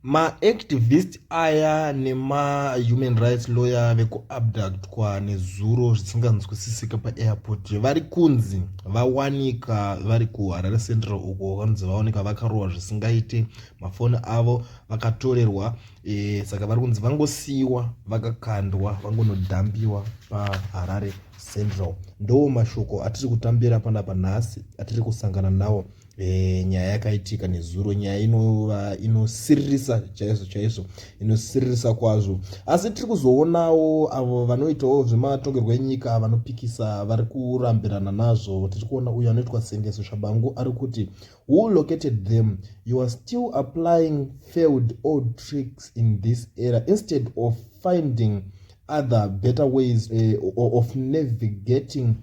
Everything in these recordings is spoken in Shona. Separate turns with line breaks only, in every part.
Maactivist aya nemahuman rights lawyer vekuabductwa nezuro zvisinganzwisisika paairport vari kunzi vawanika vari kuHarare Central uko vanonzi vawanika vakarohwa zvisingaite, mafoni avo vakatorerwa saka vari kunzi vangosiyiwa vakakandwa vangonodhambiwa paHarare Central. Ndo mashoko atiri kutambira panapa nhasi atiri kusangana nawo. Nyaya yakaitika nezuro, nyaya inova inosiririsa chaizvo chaizvo, inosiririsa kwazvo. Asi tiri kuzoonawo avo vanoitawo zvematongerwo enyika vanopikisa vari kurambirana nazvo. Tiri kuona uyo anoitwa Sengeso Shabangu ari kuti, "Who located them? You are still applying failed old tricks in this era instead of finding other better ways of navigating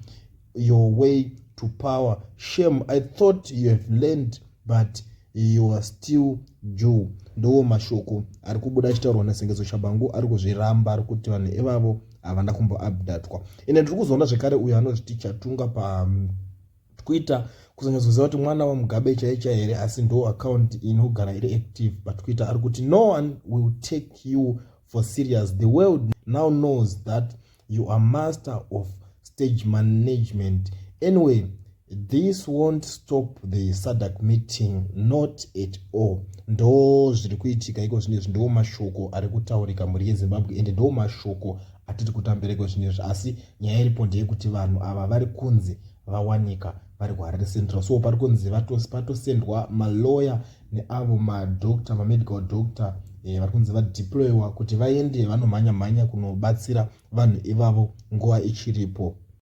your way to power. Shame. I thought you have learned, but you are still Jew." Ndo mashoko ari kubuda achitaurwa naSengezo Shabangu. Ari kuzviramba, ari kuti vanhu ivavo havana kumboabductwa. Ine ndiri kuzoona zvekare uyo anozviti Chatunga paTwitter, kuzonyatsoziva kuti mwana waMugabe chaicha here, asi ndo account inogara iri active paTwitter. Ari kuti, "No one will take you for serious. The world now knows that you are master of stage management. Anyway, this won't stop the SADC meeting, not at all." Ndo zviri kuitika iko zvinezvi, ndo mashoko ari kutaurika, mhuri yeZimbabwe, ende ndo mashoko atiri kutambira iko zvinezvi. Asi nyaya iripo ndeyekuti vanhu ava vari kunzi vawanika vari kuHarare Central. So pari kunzi patosendwa maloya neavo madoctor, mamedical doctor, vari kunzi vadeployiwa kuti vaende vanomhanya mhanya kunobatsira vanhu ivavo nguva ichiripo.